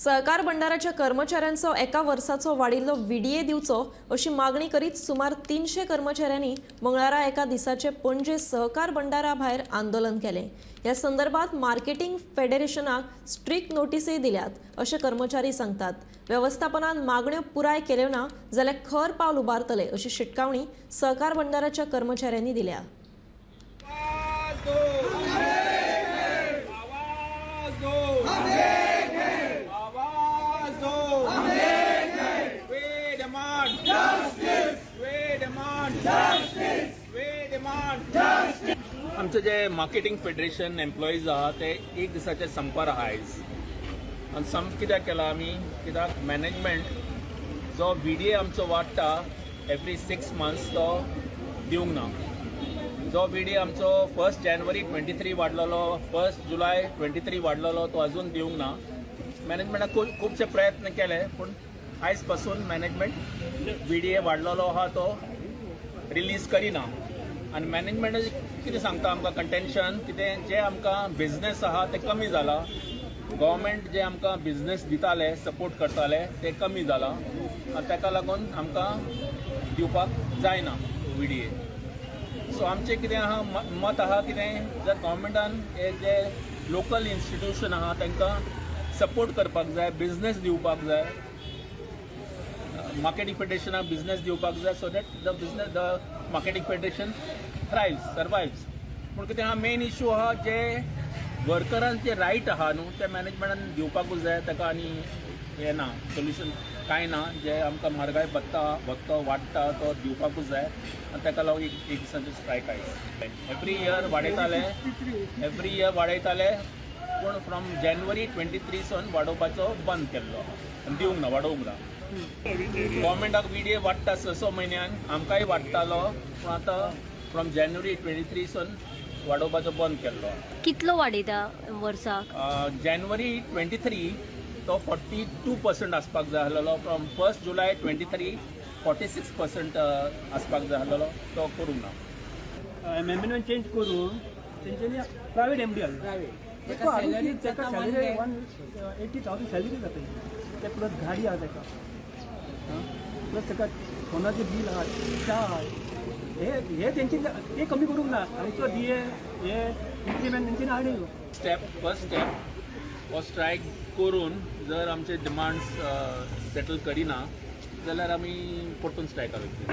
सहकार भंडाराच्या कर्मचाऱ्यांचो एका वर्साचो वाडिल्लो व्हीडीए दिवचो अशी मागणी करीत सुमार 300 कर्मचाऱ्यांनी मंगळारा एका दिसाचे पणजे सहकार भंडारा भायर आंदोलन केलें. ह्या संदर्भात मार्केटिंग फेडरेशनाक स्ट्रीक नोटीसय दिल्यात अशें कर्मचारी सांगतात. वेवस्थापनान मागण्यो पुराय केल्यो ना जाल्यार खर पावल उबारतले अशी शिटकावणी सहकार भंडाराच्या कर्मचाऱ्यांनी दिल्या. आवाज दो, आवाज दो, आवाज दो. We demand justice. We demand justice. We demand justice. आमचे जे मार्केटिंग फेडरेशन एम्प्लॉईज आहा ते एक दिसाचे संपार आहा आयज. आनी संप कित्याक केला आमी? कित्याक मॅनेजमेंट जो व्हीडीए आमचो वाडटा एवरी 6 मंथ्स तो दिवंक ना. जो व्हीडीए आमचो 1 जानेवारी 23 वाडलेलो, 1 जुलय 23 वाडलेलो, तो अजून दिवंक ना. मॅनेजमेंटान खुबशे प्रयत्न केले, पूण आयज पासून मॅनेजमेंट व्हीडीए वाडलेलो आहा तो रिलीज करिना. आनी मॅनेजमेंट कितें सांगता आमकां, कंटेन्शन कितें, जे आमकां बिजनेस आहा ते कमी जाला, गव्हर्मेंट जे आमकां बिजनेस दिताले, सपोर्ट करताले, ते कमी जाला आनी ताका लागून आमकां दिवपाक जायना व्हीडीए. सो आमचें कितें आहा, मत आहा कितें, जर गव्हर्मेंटान हे जे लोकल इन्स्टिट्यूशन आहा तांकां सपोर्ट करपाक जाय, बिजनेस दिवपाक जाय, मार्केटिंग फेडरेशनाक बिजनेस दिवपाक जाय, so that the business, the marketing federation thrives, survives. पूण कितें आहा, मेन इशू आहा, जे वर्करांचे रायट आहा न्हू, ते मॅनेजमेंटान दिवपाकूच जाय. ताका आनी हें ना, सोल्युशन कांय ना. जे आमकां म्हारगाय भत्ता भत्तो वाडटा तो दिवपाकूच जाय आनी ताका लागून एक एक दिसांचे स्ट्रायक आयज. एवरी इयर वाडयताले, एवरी इयर वाडयताले, पूण फ्रॉम जानेवारी 23 सन वाडोवपाचो बंद केल्लो आनी दिवंक ना, वाडोवंक ना. गव्हर्मेंटाक व्हीडीए वाडटा स स म्हयन्यान, आमकांय वाडटालो, पूण आतां फ्रॉम जानेवारी 23 सन वाडोवपाचो बंद केल्लो. कितलो वाडयता वर्साक? जानेवारी 23 तो 42% आसपाक जाय आसलेलो, from 1 July 23 46% आसपाक जाय आसलेलो, तो करूंक ना. एमएमएन चेंज करून तेंच्यांनी प्रायवेट एमडी हाडलो. ताका हाडून ताका सॅलरी 180,000 सॅलरी जाता ते, प्लस गाडी आहा ताका, प्लस ताका फोनाचें बील आहा, च्या आहा. हे हे तेंची ते कमी करूंक ना आनी तो डीए हे इन्क्रिमेंट तेंच्यांनी हाडूंक. स्टेप, फर्स्ट स्टेप, हो स्ट्रायक करून जर आमचे डिमांड्स सेटल करिना जाल्यार आमी परतून स्ट्रायकार वयतले.